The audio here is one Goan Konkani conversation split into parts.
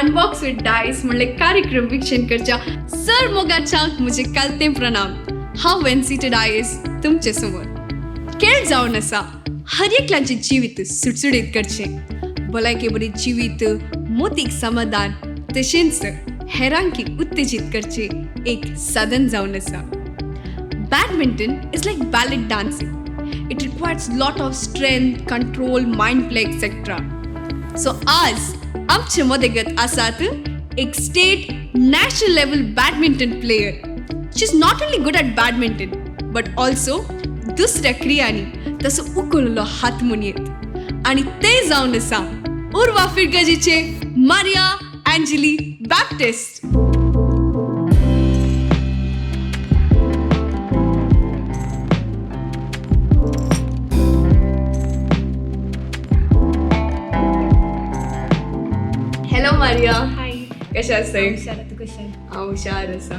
अनबॉक्स विथ डायस म्हणले कार्यक्रम वीक्षण करच्या सर मोगाच्याक म्हजे कालते प्रणाम. हांव वेन्सी डायस तुमचे समोर. खेळ जावन आसा हर एकल्याचें जिवीत सुटसुटीत करचें, भलायके बरी जिवीत, मोतीक समाधान तशेंच हेरांकी उत्तेजीत करचें एक साधन जावन आसा. Badminton is like ballet dancing. It requires lot of strength, control, mind play, etc. So आज आमचे मदगत आसात एक state national level badminton player. She is not only good at badminton but also दुसऱ्या क्रियांनी तसो उखललो हात म्हणयेत आनी ते जावन आसा उर्वा फिरगजीचे Maria Angeli Baptist. Hello Maria. Hi. कशें आसाय? हुशार, तूं कशें? हांव हुशार आसा.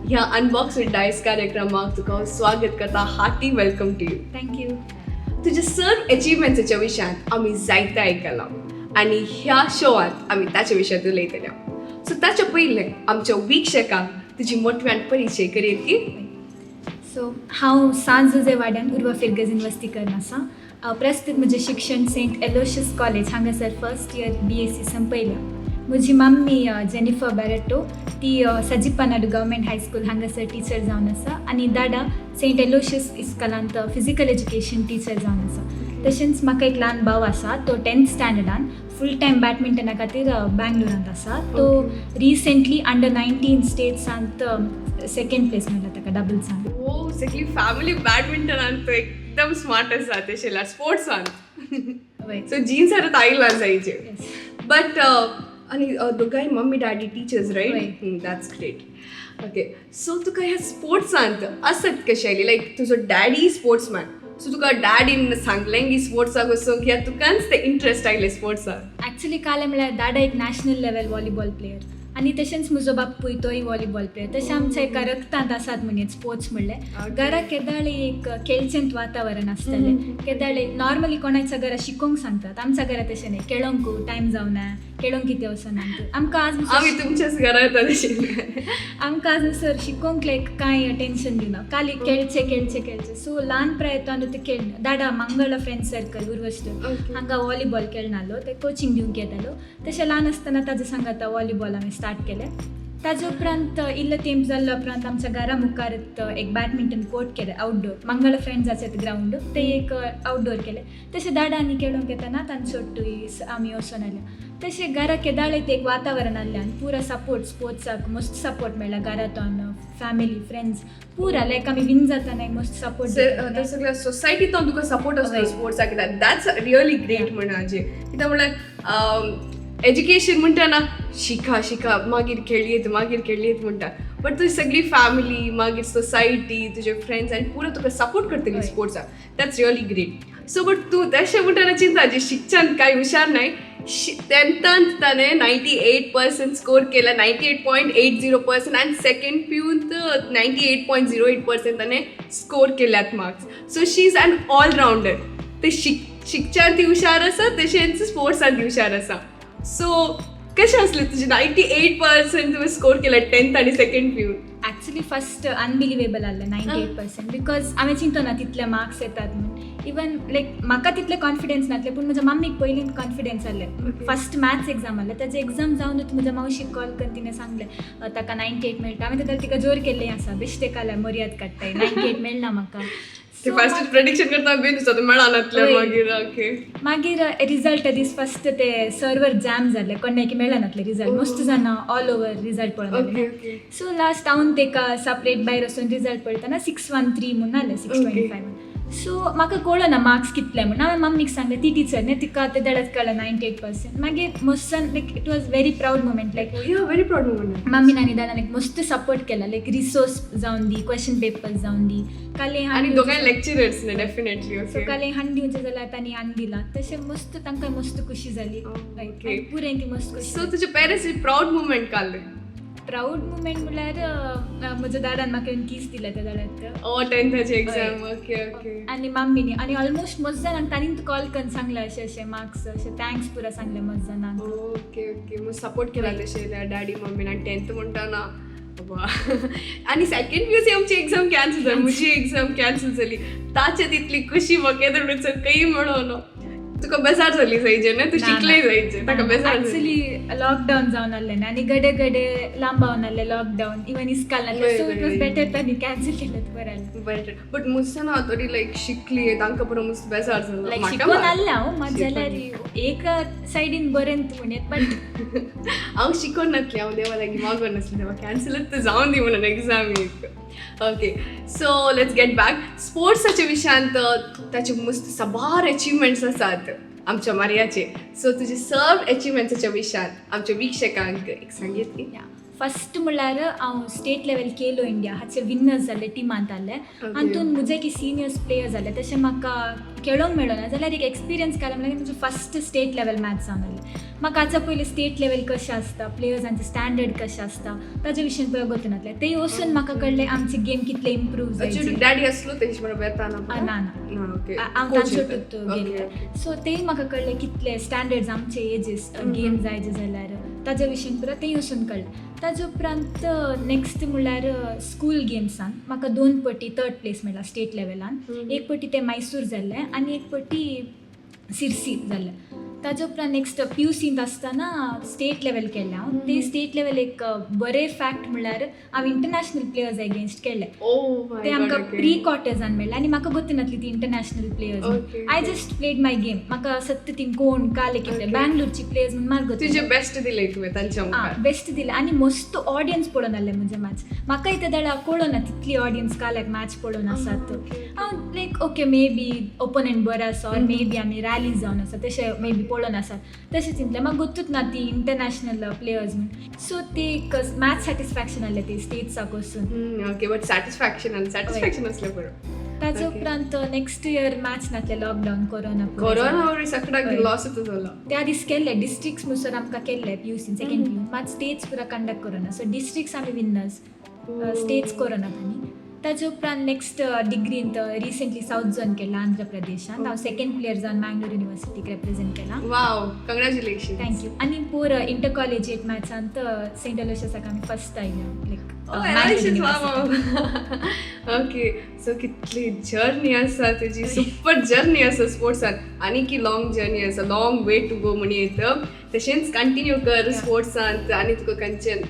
ह्या अनबॉक्स विथ डायस कार्यक्रमाक तुका हांव स्वागत करता. Hearty welcome to you. Thank you. तुज्या सर्व एचिवमेंट्साच्या विशयांत आमी जायते आयकलां आनी ह्या शोवांत आमी ताच्या विशयांत उलयतले. सो ताच्या पयलें आमच्या वीक्षकांक तुजी मोठव्यान परिचय करयत की? सो हांव सांत जुजे वाड्यान उर्वा फिरगजीन वस्ती करून आसा. प्रस्तुत म्हजें शिक्षण सेंट एलोशियस कॉलेज हांगासर फर्स्ट इयर BSc संपयल्या. म्हजी मम्मी जेनिफर बॅरेटो, ती सजीप्पा नायडू गव्हर्मेंट हायस्कूल हांगासर टिचर जावन आसा आनी दादा Saint Aloysius इस्कॉलांत physical education teacher जावन आसा. तशेंच म्हाका एक ल्हान भाव आसा, तो 10th स्टँडर्डान फूल टायम बॅडमिंटना खातीर बँगलोरांत आसा. तो रिसेंटली अंडर 19 स्टेट्सांत सेकंड प्लेस मेळ्ळा ताका डबल्सान. ओ, सगळी फॅमिली बॅडमिंटनान तो एकदम स्मार्ट आसा, तशें स्पोर्ट्सान. वय. सो जीन्सार आयला जायचे. येस. बट आनी दोगांय मम्मी डॅडी टिचर्स, रायट? वय. That's great. Okay, so तुका ह्या स्पोर्ट्सांत आसत कशें आयली? लायक तुजो डॅडी स्पोर्ट्समॅन, सो तुका डॅडीन सांगलें की स्पोर्ट्साक वचूंक या तुकाच ते इंट्रस्ट आयले स्पोर्ट्साक? ॲक्च्युली काल म्हळ्यार दादा एक नॅशनल लेवल व्हॉलीबॉल प्लेयर आनी तशेंच म्हजो बापूय तोय व्हॉलीबॉल प्लेयर. तशें आमच्या एका रक्तांत आसात म्हणजे स्पोर्ट्स म्हणलें. घरा केदाळे एक खेळचेंत वातावरण आसतालें. केदाळे नॉर्मली कोणाच्या घरा शिकोवंक सांगतात, आमच्या घरा तशें न्ही. खेळोंक टायम जावना, खेळोंक कितें वचना. आमकां आज आमी तुमच्याच घरा येता तशें. आमकां आज सर शिकोवंक लायक कांय टेन्शन दिना, खाली खेळचे खेळचे खेळचे. सो ल्हान प्रायतान ते खेळ दादा मंगळ फ्रेंड सर्कल उर्वश्ट हांगा व्हॉलीबॉल खेळनालो, ते कोचिंग दिवंक येतालो. तशें ल्हान आसतना ताजे सांगाता व्हॉलीबॉल हांवें स्टार्ट केलें. ताजे उपरांत इल्लो तेंप जाल्ल्या उपरांत आमच्या घरा मुखार एक बॅडमिंटन कोर्ट केलें आउटडोर. मंगळ फ्रेंड्साचें ग्रावंड ते एक आउटडोर केलें. तशें दादा आनी खेळोंक येताना तांचो आमी वचोन आयल्या. तशें घरा केदाळे ते एक वातावरण आहलें आनी पुरा सपोर्ट, स्पोर्ट्साक मस्त सपोर्ट मेळ्ळा घरांतून, फॅमिली, फ्रेंड्स पुरा. लायक आमी विन जाताना एक मस्त सपोर्ट. सगळ्या सोसायटींत तुका सपोर्ट आसता स्पोर्ट्साक कित्याक that's really great म्हणचे. कित्याक म्हणल्यार एज्युकेशन म्हणटा ना, शिका शिका, मागीर खेळयेत मागीर खेळयेत म्हणटा, बट तुजी सगळी फॅमिली, मागीर सोसायटी, तुजे फ्रेंड्स आनी पुरो तुका सपोर्ट करतली स्पोर्ट्साक. That's really great. So but तूं तशें म्हणटना चिंता जी शिक्षण कांय हुशार नाय. 10थांत ताणें 98% स्कोर केला, 98.80%, आनी सेकंड पियूंत 98.08% ताणें स्कोर केल्यात marks. So she is an all-rounder. ते शिकच्यान ती हुशार आसा, तशेंच स्पोर्ट्सान ती हुशार आसा. सो कशें आसलें तुजें 98% तुवें स्कोर केला 10th आनी सेकंड पियून? ॲक्च्युली फस्ट अनबिलिवेबल आहलें 98%, because हांवें चिंतो ना तितले मार्क्स येतात म्हूण. इवन लायक म्हाका तितले कॉन्फिडन्स नासले, पूण म्हज्या मम्मीक पयलीं कॉन्फिडन्स आहले. फस्ट मॅथ्स एग्जाम आहले, ताजे एग्जाम जावन म्हज्या मावशीक कॉल करून तिणें सांगलें ताका 98 मेळटा. हांवें ताका तिका जोर केल्लें आसा, बेश्टे काल्यार मर्याद काडटाय, 98 मेळना म्हाका. ते फस्ट प्रेडिक्शन करता बेन दिसता मेळनातले मागीर. ओके. मागीर रिजल्ट दीस फस्ट ते सर्वर जॅम जाल्ले, कोणाक मेळनातले रिजल्ट. मस्त जाणां ऑल ओवर रिजल्ट पळोवन. सो लास्ट हांव तेका सेपरेट भायर वचून रिजल्ट पळयतना 613 म्हूण आलें, 625. सो म्हाका कळना मार्क्स कितले म्हूण. हांवें मम्मीक सांगलें, ती टिचर न्ही, तिका ते देडाच कळ्ळें 98%. मागीर मस्त like it was very proud moment like. Very proud moment. मम्मीन आनी दादान लायक मस्त सपोर्ट केला, लायक रिसोर्स जावन दी, क्वेश्चन पेपर्स जावन दी, काल आनी दोगांय लेक्चरर्स न्ही डेफिनेटली. सो काल हाण दिवचें जाल्यार तांणी हाण दिला. तशें मस्त तांकां मस्त खुशी जाली, पुरें ती मस्त खुशी. सो तुजे पेरेंट्स प्रावड मुमेंट काडले? प्राऊड मुमेंट म्हणल्यार म्हज्या दादान म्हाका येवन कीस दिल्या त्या दादात. ओ, टेन्थाची एक्झाम, ओके ओके. आनी मम्मीनी आनी ऑलमोस्ट मस्त जाणांक तांणी कॉल करून सांगलें अशें अशें मार्क्स, अशें thanks पुरा सांगलें मस्त जाणांक. ओके ओके, मग सपोर्ट केला तशें डॅडी मम्मीन. आनी टेन्थ म्हणटा ना बाबा, आनी सेकंड पीयूसी आमची एक्झाम कॅन्सल जाली, म्हजी एक्झाम कॅन्सल जाली, ताचे तितली खुशी म्हाका येता काही म्हणून. तुका बेजार जाली जायचे न्ही, तूं शिकले जायचे, ताका बेजार जाली. ऍक्च्युली लॉकडाऊन जावन आसलें न्ही, आनी गडे गडे लांबावन आसलें लॉकडाऊन, इवन इस्काल नासलें, सो it was better तांणी कॅन्सल केलें बरें जालें. बेटर, बट मुस्ताना हांव तरी लायक शिकली, तांकां बरो मस्त बेजार जालो. लायक म्हाका शिकून आसलें हांव मात शिकून. जाल्यार एक सायडीन बरें म्हणयत बट हांव शिकोन नासलें, हांव देवा लागीं मागोन नासलें, देवा कॅन्सलच तर जावन दी म्हणून एग्जाम एक. Okay, so let's get back स्पोर्ट्साच्या विशयांत. ताचे मस्त साबार अचिवमेंट्स आसात आमच्या मारियाचे. सो तुजे सर्व अचिवमेंट्साच्या विशयांत आमच्या वीक्षकांक एक सांगीत की. फस्ट म्हणल्यार हांव स्टेट लेवल खेलो इंडिया हाचे विनर्स जाल्ले टिमांत आसले. हातून म्हजे की सिनियर्स प्लेयर जाले, तशें म्हाका खेळोंक मेळना जाल्यार एक एक्सपिरियन्स काडलो. म्हणल्यार म्हजो फस्ट स्टेट लेवल मॅच जावन आसली. म्हाका हाच्या पयलीं स्टेट लेवल कशें आसता, प्लेयर्सांचे स्टँडर्ड कशें आसता, ताजे विशयन पळय गोत नासलें. ते वचून म्हाका कळ्ळें आमची गेम कितले इम्प्रूव जायची. डॅडी आसलो तेंचे बरोबर येताना? ना ना. ना, ओके. हांव तांचे गेल्लें. सो तेय म्हाका कळ्ळें कितले स्टँडर्ड्स आमचे एजीस गेम जायचे जाल्यार, ताज्या विशीं पुरा तें वचून कळ्ळें. ताजे उपरांत नेक्स्ट म्हणल्यार स्कूल गेम्सान म्हाका दोन पटी थर्ड प्लेस मेळ्ळा स्टेट लेवलान. एक पटी तें मैसूर जाल्लें आनी एक पटी सिरसी जाल्लें. ताजे उपरांत नेक्स्ट पीयूसींत आसतना स्टेट लेवल केल्लें हांव. ते स्टेट लेवल एक बरें फॅक्ट म्हणल्यार हांव इंटरनॅशनल प्लेयर्स एगेन्स्ट केल्लें. ते आमकां प्री क्वार्टर्सान मेळ्ळें आनी म्हाका गोत्त नासली ती international players. I just played my game. म्हाका सत्य ती कोण काले कितले बँगलोरची प्लेयर्स म्हूण म्हाका गोत्त. तुजें बेस्ट दिलें तुवें तांच्या मुखार. बेस्ट दिलें आनी मस्त ऑडियन्स पळोवन आसलें म्हजें मॅच. म्हाका इतले दळा कळना तितली ऑडियन्स काल्याक मॅच पळोवन आसात. हांव like okay, may be opponent बरो आसा ऑर मे बी आमी रॅली जावन आसा, तशें मे बी पळोवन आसात तशें चिंतलें. म्हाका गोत्तूच ना ती इंटरनॅशनल प्लेयर्स म्हूण. सो ते एक मॅच सॅटिस्फॅक्शन आसलें ते स्टेट्साक वचून. ओके, बट सॅटिस्फॅक्शन आनी सॅटिस्फॅक्शन आसलें बरो. ताजे उपरांत नेक्स्ट इयर मॅच नासलें, लॉकडावन, कोरोना. कोरोना सगळ्याक लॉस जालो. त्या दीस केल्ले डिस्ट्रिक्ट्स म्हणसर आमकां केल्ले पीयूसीन सेकंड पीयू, मात स्टेट्स पुरा कंडक्ट कोरोना. सो डिस्ट्रिक्ट्स आमी विनर्स, स्टेट्स कोरोना तांणी. ताजे उपरांत नेक्स्ट डिग्रींत रिसेंटली सावथ झोन केला आंध्र प्रदेशांत. हांव सेकंड प्लेयर जावन मँगलोर युनिवर्सिटीक रेप्रेझेंट केला. वाव, congratulation. Thank you. आनी पोर इंटर कॉलेजिएट मॅचांत सेंट अलोशियसाक आमी फर्स्ट आयले, लायक. ओके, सो कितली जर्नी आसा तुजी, सुपर जर्नी आसा स्पोर्ट्सान. आनी की लॉंग जर्नी आसा, लॉंग वे टू गो म्हणी येता. तशेंच कंटिन्यू कर स्पोर्ट्सान. आनी तुका खंयच्यान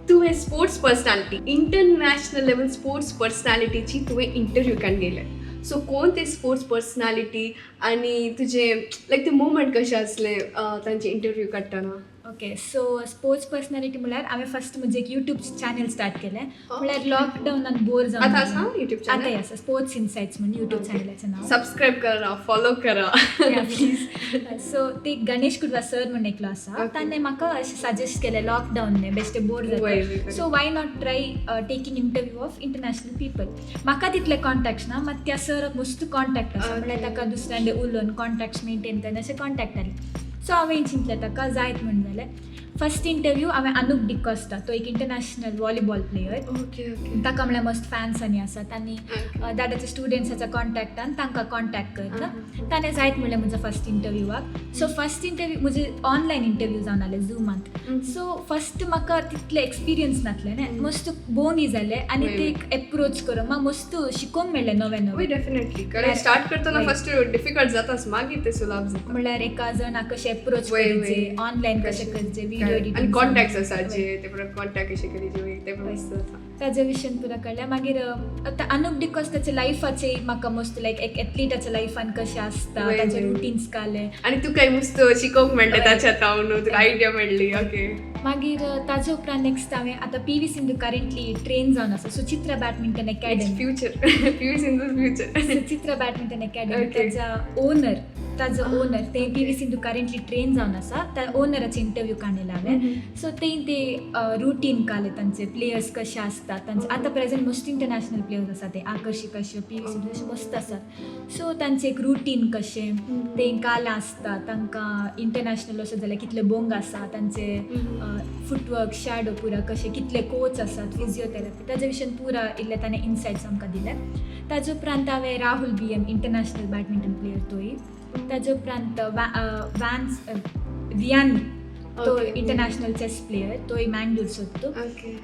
तुवें sports personality, international level sports पर्सनॅलिटीची तुवें इंटरव्यू काडून गेले. सो कोण ते स्पोर्ट्स पर्सनॅलिटी आनी तुजें लायक ते मुवमेंट कशें आसलें तांचे इंटरव्यू काडटना? ओके, सो स्पोर्ट्स पर्सनॅलिटी म्हणल्यार हांवें फर्स्ट म्हजें एक यूट्यूब चॅनल स्टार्ट केलें. म्हणल्यार लॉकडावनान बोर जावन. आतां आसा यूट्यूब चॅनल? आतांय आसा, स्पोर्ट्स इनसायट्स म्हणून यूट्यूब चॅनलाचें नांव. सबस्क्रायब करा, फॉलो करा. प्लीज. सो ते गणेश कुडवा सर म्हणून एकलो आसा, ताणें म्हाका अशें सजेस्ट केलें, लॉकडावन न्ही बेश्टे बोर जाता, so why not try taking interview of international people. म्हाका तितले कॉन्टॅक्ट्स ना, मात त्या सराक मस्त कॉन्टॅक्ट आसा. म्हणल्यार ताका दुसऱ्यांडे उलोवन कॉन्टॅक्ट्स मेंटेन करून अशें कॉन्टॅक्ट आसले. सो हांवें चिंतलें ताका जायत म्हण जालें. फर्स्ट इंटरव्यू हांवें अनुप डिकॉस्टा, तो एक इंटरनॅशनल वॉलीबॉल प्लेयर. ताका म्हणल्यार मस्त फॅन्स आनी आसात आनी दादाच्या स्टुडंट्साच्या कॉन्टॅक्टान तांकां कॉन्टॅक्ट करता. ताणें जायत म्हणलें म्हजो फर्स्ट इंटरव्यूवाक. सो फर्स्ट इंटरव्यू म्हजे ऑनलायन इंटरव्यू जावन आसले झुमांत. सो फर्स्ट म्हाका तितलें एक्सपिरियन्स नासलें न्ही, मस्त बोंगी जालें आनी ते एक एप्रोच करून म्हाका मस्त शिकोवंक मेळ्ळें नवें नवें. डेफिनेटली, कारण स्टार्ट करतना फर्स्ट डिफिकल्ट जाताच, मागीर ते सुलाभ जाता. म्हणल्यार एका जणाक कशें एप्रोच करचें, ऑनलायन कशें करचें, व्हिडियो एडिटींग आनी कॉन्टॅक्ट्स आसा जे ते कॉन्टॅक्ट कशें करीचे ते पण मस्त जाता. ताजे विशयन पुरा कळ्ळें. मागीर आतां अनुप डिकॉस्टाच्या लायफाचे म्हाका मस्त लायक एक एथलिटाच्या लायफान कशें आसता, ताचे रुटीन्स काले. आनी तुका मस्त शिकोवंक मेळ्ळें ताच्या तावन, तुका आयडिया मेळ्ळी. ओके. मागीर ताजे उपरांत नेक्स्ट हांवें आतां P V Sindhu currently train जावन आसा Suchitra badminton academy. Future, P V Sindhu future. Suchitra badminton academy ताजा ओनर, ताजो ओनर ते P V Sindhu currently train जावन आसा, त्या ओनराचे इंटरव्यू काडलेले हांवें. सो ते ते रुटीन काडले तांचे, प्लेयर्स कशे आसता. आसता तांचे. आतां प्रेझेंट मस्त इंटरनॅशनल प्लेयर्स आसा ते, आकर्षी कश्यप, पी वी सिंधू, अशे मस्त आसात. सो तांचें एक रुटीन कशें, ते काल आसता तांकां इंटरनॅशनल वचत जाल्यार कितले बोंग आसा तांचे, फुटवर्क, शॅडो पुरा कशें, कितले कोच आसात, फिजियोथेरपी, ताजे विशयान पुरा इल्ले ताणें इनसायट्स आमकां दिले. ताजे उपरांत हांवें राहुल बी एम, इंटरनॅशनल बॅडमिंटन प्लेयर तोय. ताजे उपरांत वॅन्स वियानी, तो इंटरनॅशनल चेस प्लेयर, तोय मँगलोर सोदतो.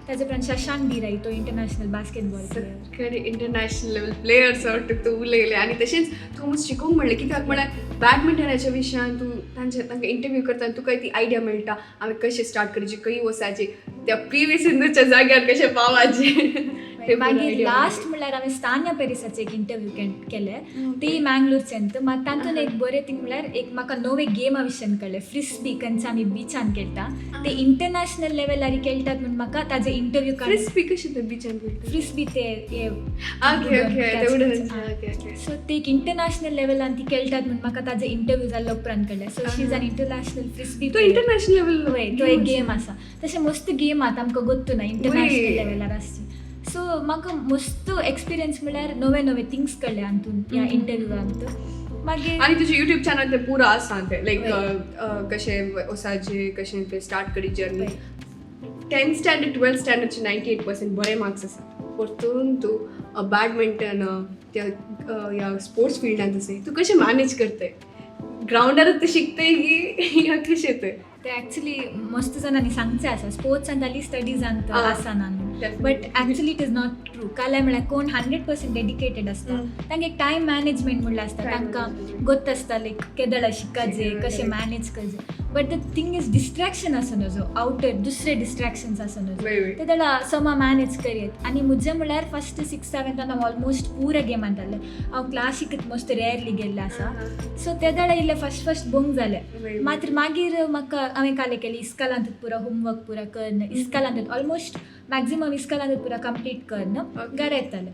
ताजे उपरांत शशांक डी राई, तो इंटरनॅशनल बास्केटबॉल प्लेयर. खरें, इंटरनॅशनल लेवल प्लेयर्स वाटत तूं उलयलें. आनी तशेंच तुका मातशें शिकोवंक म्हणलें, कित्याक म्हळ्यार बॅडमिंटनाच्या विशयान तूं तांचे तांकां इंटरव्यू करता आनी तुका ती आयडिया मेळटा आमी कशें स्टार्ट करचें, खंय वचाचें, त्या पी वी सिंधूच्या जाग्यार कशें पावाचें. ते पुरो मागीर idea. Last म्हणल्यार हांवें स्तान्या पेरिसाचे एक इंटरव्यू केले, ते मँगलोरच्यान. मात तातूंत एक बरें थिंग म्हणल्यार एक म्हाका नवे गेमा विशयान कळ्ळें, फ्रिस्बी, खंयचे आमी बिचान खेळटा, ते इंटरनॅशनल लेवलार खेळटात म्हूण म्हाका ताजे इंटरव्यू काड. फ्रिस्बी कशें ते बिचान खेळटा? फ्रिस्बी ते हे ओके ओके ते catch wooden. करचे. ओके ओके सो ते एक इंटरनॅशनल लेवलान ती खेळटात म्हूण म्हाका ताजे इंटरव्यू जाल्लो उपरांत कळ्ळें. So she is an international frisbee. तो इंटरनॅशनल लेवल. वय, तो एक गेम आसा. तशें मस्त गेम आतां आमकां गोत्तू ना इंटरनॅशनल लेवलार आसची. सो म्हाका मस्त एक्सपिरियन्स म्हणल्यार नवे नवे थिंग्स कळ्ळे हातून, ह्या इंटरव्यूआंत मागीर. आनी तुजें युट्यूब चॅनल ते पुरो आसा ते लायक कशें वसाचे, कशें ते स्टार्ट करी जर्नी. 10th standard, 12th स्टँडर्डचे 98% बरे मार्क्स आसा, परतून तूं बॅडमिंटन त्या ह्या स्पोर्ट्स फिल्डांत आसा, तूं कशें मॅनेज करतय? ग्रावंडारच तें शिकतय की या कशें तें? ते ॲक्च्युली मस्त जाणांनी सांगचें आसा, स्पोर्ट्सान जाली स्टडीजांत आसना न्हू. But actually it is not true. काल्यार म्हळ्यार कोण 100% डेडिकेटेड आसता तांकां एक टायम मॅनेजमेंट म्हणल्यार आसता. Time तांकां management. गोत्त आसता लायक केदळा शिकाजे, कशें मॅनेज करचें. But the thing is distraction आसा नजो, आवटर दुसरे डिस्ट्रॅक्शन्स आसा नजो. वय वय ते जाल्यार समा मॅनेज करयत. आनी म्हजें म्हणल्यार फस्ट सिक्स सेवन्थान हांव ऑलमोस्ट पुरा गेमान जाल्लें. हांव क्लासीक मस्त रेरली गेल्लें आसा. सो ते दाडा इल्लें फस्ट फस्ट बोंग जालें. वय मात्र मागीर म्हाका हांवें कालें केलें, इस्कलांतूच पुरा होमवर्क पुरा करन, इस्कलांतूच ऑलमोस्ट मॅक्झिमम इस्कलांतूच पुरा कंप्लीट करन घरा येतालें.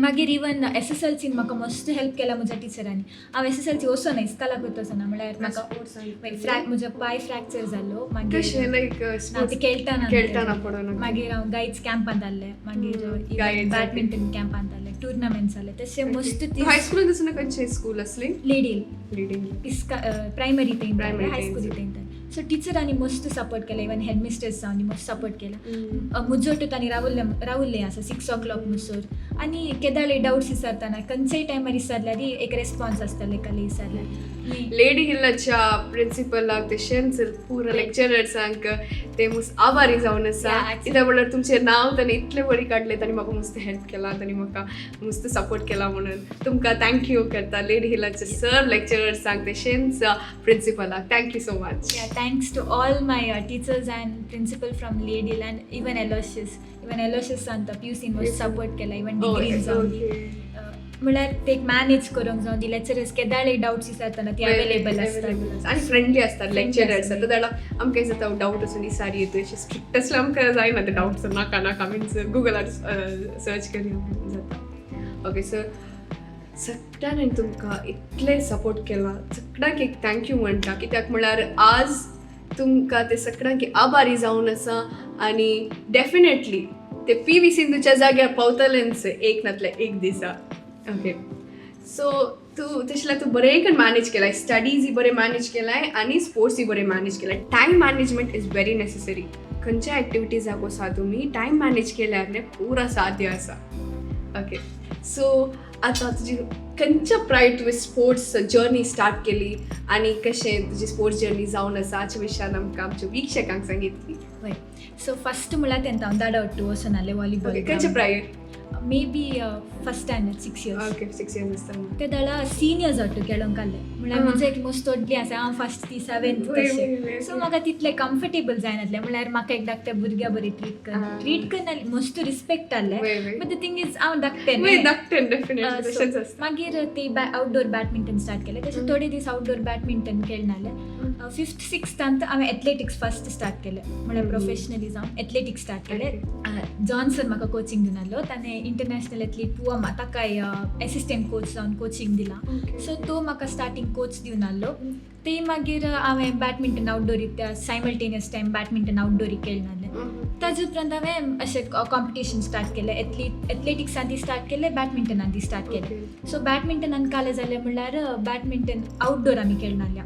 मागीर इवन एसएसएलसीन म्हाका मस्त हेल्प केला म्हज्या टिचरांनी. हांव एसएसएलसी वचना, इस्कलाक वयता वचना म्हणल्यार म्हाका म्हजो पांय फ्रॅक्चर जालो. मागीर कशें लायक ना ते खेळटाना. खेळटाना पडोन. मागीर हांव गायड्स कॅम्पांत आहलें मागीर, Guides, badminton कॅम्पांत आहलें, टुर्नामेंट्स जाले तशें मस्त. हायस्कुलांत आसतना खंयचे स्कूल आसली? लेडी. लिडींग. इस्का प्रायमरी तेंत, Primary. हायस्कुली तेंत. सो टिचरांनी मस्त सपोर्ट केला, इवन हेडमिस्ट्रेस जावन मस्त सपोर्ट केला. मुजोट तांणी रावल्ले रावल्ले आसा 6 ओ क्लॉक मुसोर. आनी केदाळे डावट्स विचारतना खंयच्याय टायमार विचारल्यार एक रेस्पॉन्स आसताले काले विचारल्यार. लेडी हिलाच्या प्रिन्सिपलाक तशेंच पुरा लेक्चरर्सांक ते मुस आभारी जावन आसा. Yeah, actually. कित्याक म्हणल्यार तुमचें नांव ताणें इतलें बरें काडलें, तांणी म्हाका मस्त हेल्प केला, तांणी म्हाका मस्त सपोर्ट केला म्हणून तुमकां thank you करता लेडी हिलाच्या सर, लेक्चरर्सांक तशेंच प्रिन्सिपलाक. Thank you so much. Yeah, thanks to all my teachers and principal from Lady Hill and even Aloysius. Even Aloysius Santa PUC मस्त सपोर्ट केला, इवन डिग्रीन जावन दी. म्हळ्यार ते मॅनेज करूंक जावन दी, लेक्चरर्स केदाळे डावट्स विचारतना ती अवेलेबल आसतात. आनी फ्रेंडली असतात Friendly lecturers. आसतात. आतां जाल्यार आमकां जाता डावट आसून विचारी येता, अशें स्ट्रिक्ट आसल्यार आमकां जायना ते डावट्स, नाका नाका, मिन्स गुगलार सर्च करी जाता. ओके सर, सगळ्यांनी तुमकां इतलें सपोर्ट केला, सगळ्यांक एक thank you म्हणटा, कित्याक म्हळ्यार आज तुमकां ते सगळ्यांक आभारी जावन आसा. आनी डेफिनेटली ते पी वी सिंधूच्या जाग्यार पावतलेंच एक नातले एक दिसा. ओके, सो तूं तशें जाल्यार तूं बरें करून मॅनेज केलाय, स्टडीजय बरें मॅनेज केलाय आनी स्पोर्ट्सूय बरें मॅनेज केलाय. Time management is very necessary. खंयच्या एक्टिविटीजाक वसा तुमी टायम मॅनेज केल्यार न्ही पुरा साध्य आसा. ओके, सो आतां तुजी खंयच्या प्रायर तुवें स्पोर्ट्स जर्नी स्टार्ट केली आनी कशें तुजी स्पोर्ट्स जर्नी जावन आसा हाच्या विशयान आमकां आमच्या वीक्षकांक सांगितली. वय, सो फस्ट म्हळ्यार तेन्ना हांव दाडा ಒಟ್ಟು वचनालें वॉलीबॉल. खंयच्या prior? May be first standard, 6 years. Okay, 6 years आसतना. ते दाडा सिनियर्स ಒಟ್ಟು खेळोंक आहले म्हळ्यार म्हजें एक मस्त व्हडली आसा, हांव फस्ट, ती सेवेंथ. वय, तशें. वय, वय. सो म्हाका तितलें कम्फर्टेबल जायनासलें, म्हळ्यार म्हाका एक धाकट्या भुरग्या बरी ट्रीट कर ट्रीट करना, मस्त रिस्पेक्ट आहलें. वय वय बट the thing is हांव धाकटें वय न्ही. धाकटें, डेफिनेटली तशेंच आसता. मागीर ते आउटडोर बॅडमिंटन स्टार्ट केलें. तशें थोडे दीस आउटडोर बॅडमिंटन खेळनाले. फिफ्थ सिक्स्थांत हांवें एथलेटिक्स फस्ट स्टार्ट केलें, म्हळ्यार प्रोफेशनली जावन एथलेटिक्स स्टार्ट केलें. जॉन सर म्हाका कोचिंग दिनासलो, ताणें इंटरनॅशनल एथलीट पुवमा, ताकाय एसिस्टंट कोच जावन कोचिंग दिलां. सो तो म्हाका स्टार्टींग कोच दिवन आहलो. ते मागीर हांवें बॅडमिंटन आउटडोर त्या सायमल्टेनियस टायम बॅडमिंटन आउटडोरी खेळनासलें. ताजे उपरांत हांवें अशें कॉम्पिटिशन स्टार्ट केलें, एथलेटिक्सान ती स्टार्ट केलें, बॅडमिंटनान ती स्टार्ट केलें. सो बॅडमिंटनान कालें जालें म्हणल्यार बॅडमिंटन आउटडोर आमी खेळनासल्या.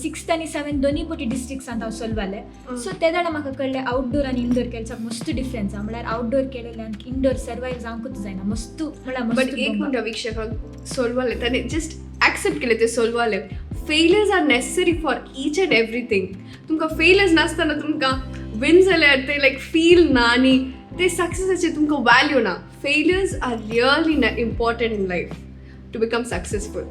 सिक्स्थ आनी सेवन्थ दोनूय पटी डिस्ट्रिक्ट्सान हांव चलवालें. सो ते जाणा म्हाका कळ्ळें आउटडोर आनी इनडोर खेळच्याक मस्त डिफरन्स आसा. म्हणल्यार आउटडोर खेळिल्ल्यान इनडोर सर्वायव जावंकूच जायना मस्त, म्हणल्यार बट मस्त. एक म्हणटा वीक्षकांक, सोलवाले ताणें जस्ट एक्सेप्ट केलें ते सोलवाले. Failures are necessary for each and everything. तुमकां फेलियर्स नासतना तुमकां विन जाल्यार ते लायक फील ना आनी ते सक्सेसाचे तुमकां वॅल्यू ना. Failures are really important in life to become successful.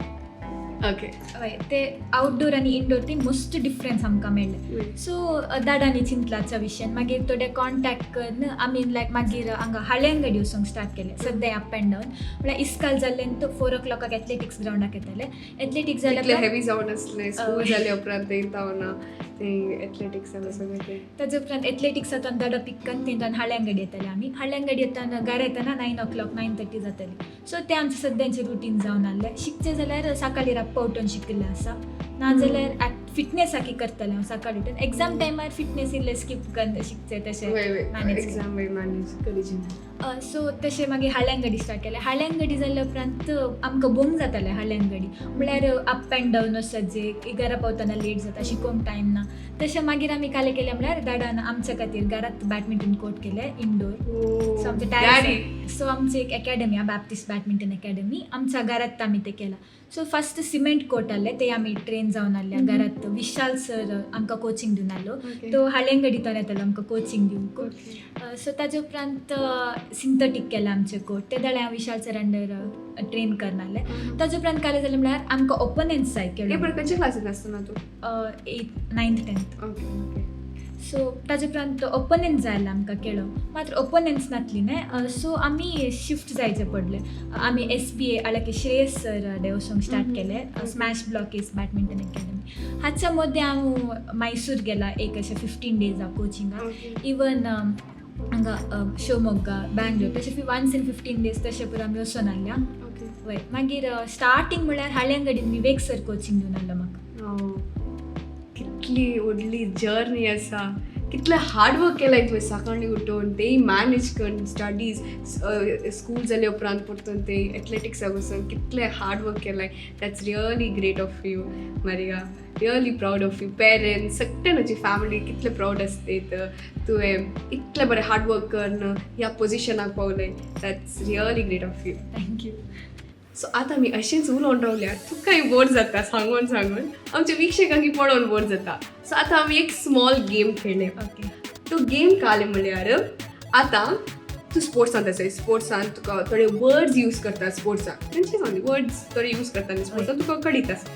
Okay. हय, ते आउटडोर आनी इनडोर ते मस्त डिफरन्स आमकां मेळ्ळें. सो दादांनी चिंतलाच्या विशयान मागीर थोडे कॉन्टेक्ट करून आमी लायक मागीर हांगा हळ्यांगडी वचूंक स्टार्ट केलें. सद्या अप एंड डावन म्हळ्यार इस्काल जाल्लें तो 4 o'clock athletics ग्रावंडाक येताले. एथलेटिक्स इतलें जाल्या हेवी जावन आसलें स्कूल जाले उपरांत ते तावना ते एथलेटिक्स सगळें ते. ताजे उपरांत एथलेटिक्सांतल्यान दाडो पीक करून थंयच्यान हळ्यांगडी येताले आमी. हळ्यांगडी येताना घरा येताना 9 o'clock, 9:30 जाताली. सो तें आमचें सद्यांचें रुटीन जावन आहलें. शिकचें जाल्यार सकाळीं राप्पा उठून शिकिल्लें आसा, नाजाल्यार फिटनेसाकी करतालें हांव सकाळीं उठून. एग्जाम टायमार फिटनेस इल्लें स्कीप करून शिकचें तशें मॅनेज. एग्जाम मॅनेज करीची. सो तशें मागीर हळ्यांगडी स्टार्ट केलें. हळ्यांगडी जाल्या उपरांत आमकां बोंग जातालें. हळ्यांगडी म्हळ्यार अप एंड डावन वचत, घरा पावतना लेट जाता, शिकोवंक टायम ना. तशें मागीर आमी कालें केलें म्हळ्यार दादान आमच्या खातीर घरात बॅडमिंटन कोर्ट केलें इनडोर. सो आमचे टायर्स, सो आमची एक एकॅडमी आहा, बॅप्टिस्ट बॅडमिंटन एकॅडमी, आमच्या घरात आमी ते केलां. सो फस्ट सिमेंट कोर्ट आहले, ते आमी ट्रेन जावन आहल्या घरात. विशाल सर आमकां कोचिंग दिवन आहलो, तो हळ्यांगडी तो येतालो आमकां कोचिंग दिवंक. सो ताजे उपरांत सिंथेटीक केलें आमचें कोर्ट, ते दाळे हांव विशाल सर अंडर ट्रेन करनासलें. ताजे उपरांत कालें जालें म्हळ्यार आमकां ओपोनंट्स जाय हे केलो. पण खंयच्या क्लासीन आसतना तूं? एथ, ninth, tenth. Okay okay so ताजे उपरांत ओपोनंट्स जाय आसले आमकां खेळोंक, मात्र ओपोनंट्स नासली न्हय, सो आमी शिफ्ट जायचें पडलें. आमी एस बी ए आळ्याक श्रेयस सर वचोंक स्टार्ट केलें, स्मॅश ब्लॉकेज बॅडमिंटन एकॅडमी. हाच्या मदें हांव मैसूर गेला एक अशें 15 डेजा कोचिंगाक. इवन हांगा शिवमोग्गा, बँगलोर, तशें वन्स इन 15 डेज तशें पुरो आमी वचोन आहल्या. वय, मागीर स्टार्टींग म्हळ्यार हळ्यांगडीन विवेक सर कोचिंग दिवन आहलो म्हाका. कितली व्हडली जर्नी आसा, कितलें हार्ड वर्क केलां तुवें. सकाळीं उठून तेय मॅनेज करून स्टडीज, स्कूल जाले उपरांत परतून ते एथलेटिक्साक वचून कितलें हार्ड वर्क केलां. That's really great of you, Maria. Really proud of you. Parents सगळे तुजी फॅमिली कितले प्रावड आसते तुवें इतलें बरें हार्ड वर्क करून ह्या पोजिशनाक पावलें. That's really great of you. Thank you. So आतां आमी अशेंच उलोवन रावल्या, तुकाय बोर जाता सांगून सांगून, आमच्या वीक्षकांक पळोवन बोर जाता. सो आतां आमी एक स्मॉल गेम खेळ्ळे. तो गेम काले म्हळ्यार आतां तूं स्पोर्ट्सान आसा, स्पोर्ट्सान तुका थोडे वर्ड्स यूज करता. स्पोर्ट्सान खंयचे सांग वर्ड्स थोडे यूज करता न्ही स्पोर्ट्सान, तुका कळीत आसा.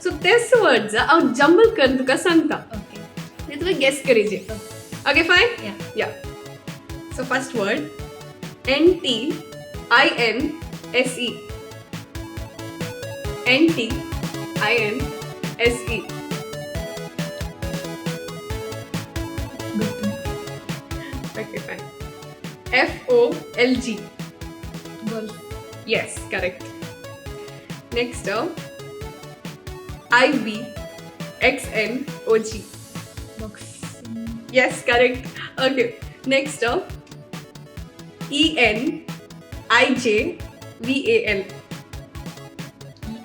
सो तेच वर्ड्स हांव जंबल करून तुका सांगता, ते तुका gas करीचे. Okay, fine? Yeah. Yeah. So first word, NTINSE. NTINSE. ಗೊತ್ತು. Okay, fine. FOLG. Golf. Yes, correct. Next, IBXNOG. Boxing. Yes, correct. Okay. Next, ENIJVAL.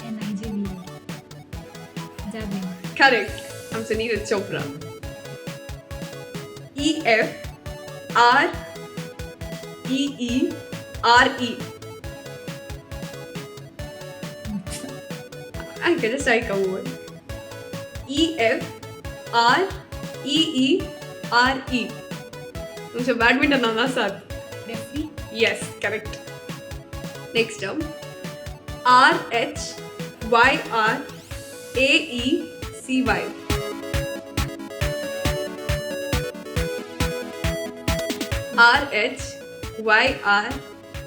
ENIJV, javelin. Correct. I'm Neeraj Chopra. EFREERE. I can just type a word. EFREERE. तुमच्या बॅडमिंटन आसात. Referee. Yes, correct. Next term, RHYRAECY.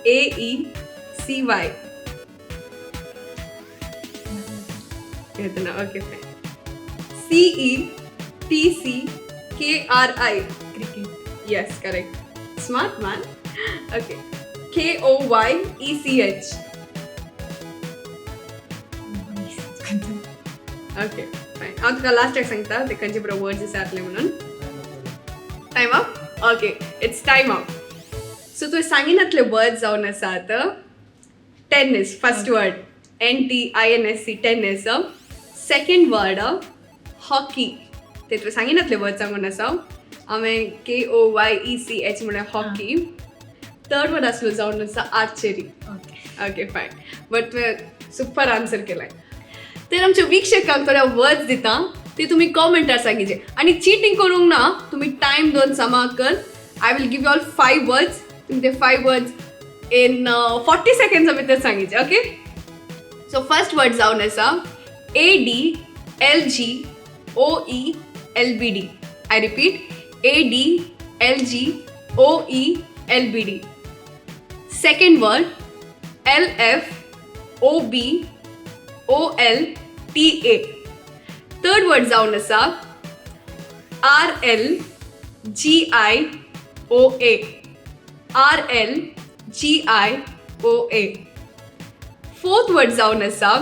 RHYRAECY. येतना. Okay, fine. CETCKRI. Cricket. Yes, correct. Smart man. Okay. KOYECH. Okay, fine. हांव तुका लास्टाक सांगता ते खंयचे बरो वर्ड्स आसा जातले म्हणून. Time up. Okay, it's time out. So तुवें सांगिनातले वर्ड जावन आसात tennis. First word NTINSC, tennis. Second word hockey. ते तुवें सांगिनातले वर्ड सांगून आसा हांवें KOYECH म्हळ्यार हॉकी. थर्ड वर्ड आसलो जावन आसा archery. Okay. Okay, fine, but तुवें सुपर आन्सर केलाय. तर आमच्या वीक्षकांक थोडे वर्ड्स दिता, ते तुमी कॉमेंटार सांगिचे आनी चिटींग करूंक ना. तुमी टायम दोन समा कर. I will give you all five words. तुमी ते फायव वर्ड्स इन 40 सेकंड्सा भितर सांगिचे. ओके, सो फर्स्ट वर्ड जावन आसा ADLGOELBD. I repeat, ADLGOELBD. Second word LFOBOLTA. Third word जावन आसा RLGIOA, RLGIOA. Fourth word जावन आसा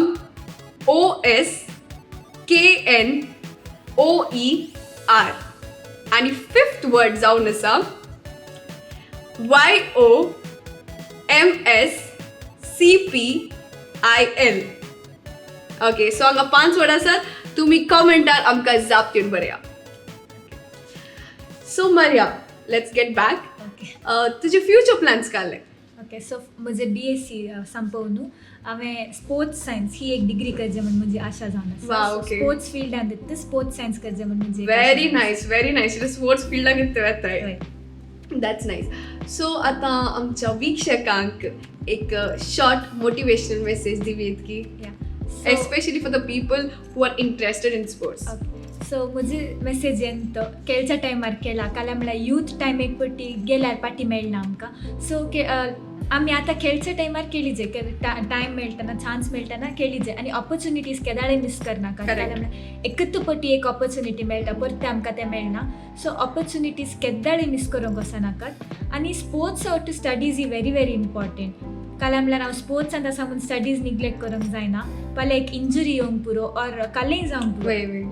OSKNOER आनी फिफ्थ वर्ड जावन आसा YOMSCPIL. Okay, सो हांगा पांच वर्ड आसात. तुमी कमेंटार आमकां जाप दिवन बरया. So Maria, let's get back. Okay. तुजे फ्युचर प्लॅन्स काडले? ओके, सो म्हजें बीएससी संपोवन हांवें स्पोर्ट्स सायन्स ही एक डिग्री करचे म्हण म्हजी आशा जावन आसा. स्पोर्ट्स फिल्डान येता, स्पोर्ट्स सायन्स करचे म्हण म्हजी एक आशा व्हेरी जावन आसा. Nice, very nice. स्पोर्ट्स फिल्डाक येता वताय. हय. That's nice. सो आतां आमच्या वीक्षकांक एक शॉर्ट मोटिवेशनल मेसेज दिवयेत की, especially for the people who are interested in sports? So म्हजी मेसेज येन तो, खेळच्या टायमार खेळा. काल्यार म्हळ्यार यूथ टायम एक पटी गेल्यार पाटी मेळना आमकां. सो आमी आतां खेळच्या टायमार खेळी जाय. टायम मेळटना, चान्स मेळटना खेळी जाय आनी ऑपॉर्चुनिटीज केदाळे मिस करनाका. काल्यार म्हळ्यार एकच पटी एक ऑपॉर्चुनिटी मेळटा, परते आमकां तें मेळना. सो ऑपॉर्चुनिटीज केदाळे मिस करूंक वचनाकात. आनी स्पोर्ट्स आउट स्टडीज ही व्हेरी व्हेरी इम्पॉर्टंट. काल्यार म्हळ्यार हांव स्पोर्ट्सान आसा म्हूण स्टडीज निग्लेक्ट करूंक जायना. फाल्यां एक इंजुरी येवंक पुरो ऑर कालेय जावंक पुरो. वय वय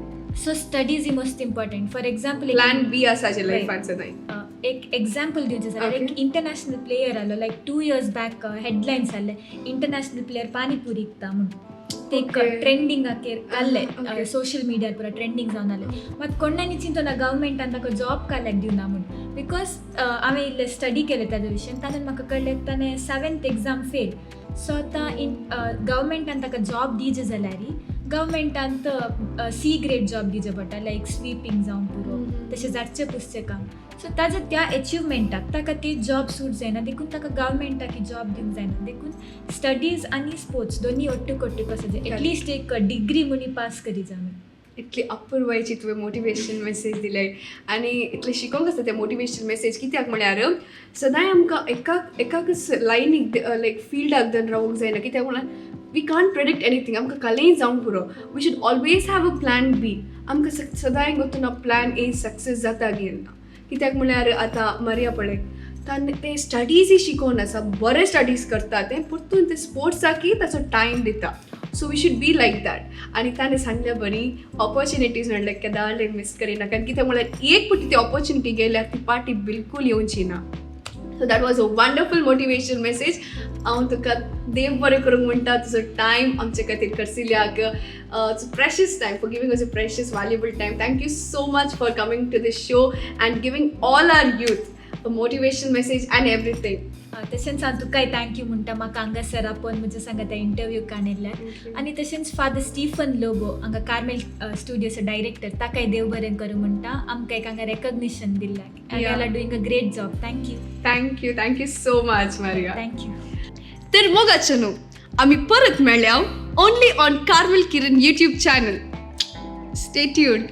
so studies he most important. For example, plan B आसाचे लायफान सदांय. एक एग्जाम्पल दिवचें जाल्यार, एक इंटरनॅशनल प्लेयर आलो, लायक 2 years back headlines जाल्ले, इंटरनॅशनल प्लेयर पानीपुरी विकता म्हूण. ते एक ट्रेंडिंगाचेर घाल्ले, सोशल मिडियार पुरा ट्रेंडींग जावन आले. मात कोणानी चिंतना गव्हर्मेंटान ताका जॉब काल्याक दिवना म्हूण, because हांवें इल्लें स्टडी केलें ताज्या विशयान, तातूंत म्हाका कळ्ळें ताणें सेवन्थ एग्जाम फेल. सो आतां इन गव्हर्मेंटान ताका जॉब दिवचें जाल्यार गव्हर्मेंटान सी ग्रेड जॉब दिवचें पडटा, लायक स्विपींग जावंक पुरो, तशें झाडचें पुसचें काम. सो ताज्या त्या एचिवमेंटाक ताका ती जॉब सूट जायना, देखून ताका गव्हर्मेंटाक ही जॉब दिवंक जायना. देखून स्टडीज आनी स्पोर्ट्स दोनी ओट्टूक ओट्टूक आसा. एटलिस्ट एक डिग्री म्हणी पास करी जाय आमी. इतली अपुरबायेची तुवें मोटिवेशन मेसेज दिले आनी इतलें शिकोंक आसा तें मोटिवेशन मेसेज. कित्याक म्हळ्यार सदांय आमकां एकाक एकाकच लायनीक, लायक फिल्डाक धरून रावूंक जायना. कित्याक म्हळ्यार we can't predict anything. आमकां कालेय जावंक पुरो. We should always have a plan B. आमकां सदांय गोतून प्लॅन ए सक्सेस जाता गी ना. कित्याक म्हळ्यार आतां मरिया पळय, ताणें तें स्टडीजय शिकोवन आसा, बरें स्टडीज करता तें, परतून तें स्पोर्ट्साकय ताचो टायम दिता. So we should be like that. आनी ताणें सांगल्या बरी, ऑपॉर्चुनिटीज म्हणल्यार केदाळे मिस करिनाका. कित्याक म्हळ्यार एक पटी ती ऑपॉर्चुनिटी गेल्यार ती पाटी बिलकूल येवची ना. So that was a wonderful motivation message. हांव तुका देव बरें करूंक म्हणटा, तुजो टायम आमचे खातीर खर्चिल्याक. It's precious time, for giving us a precious, valuable time. Thank you so much for coming to this show and giving all our youth a motivation message and everything. तशेंच हांव तुकाय thank you म्हणटा, म्हाका हांगासर आपोवन म्हज्या सांगाता इंटरव्यू काडिल्ल्यान. आनी तशेंच फादर स्टीफन लोबो, हांगा कार्मेल स्टुडियोचो डायरेक्टर, ताकाय देव बरें करूं म्हणटा, आमकां एक हांगा recognition दिल्ल्याक. And are doing a great job. Thank you. Thank you, thank you so much, Maria. Thank you. तर मोगाचो न्हू, आमी परत मेळ्या only on Carmel Kiran YouTube channel. Stay tuned.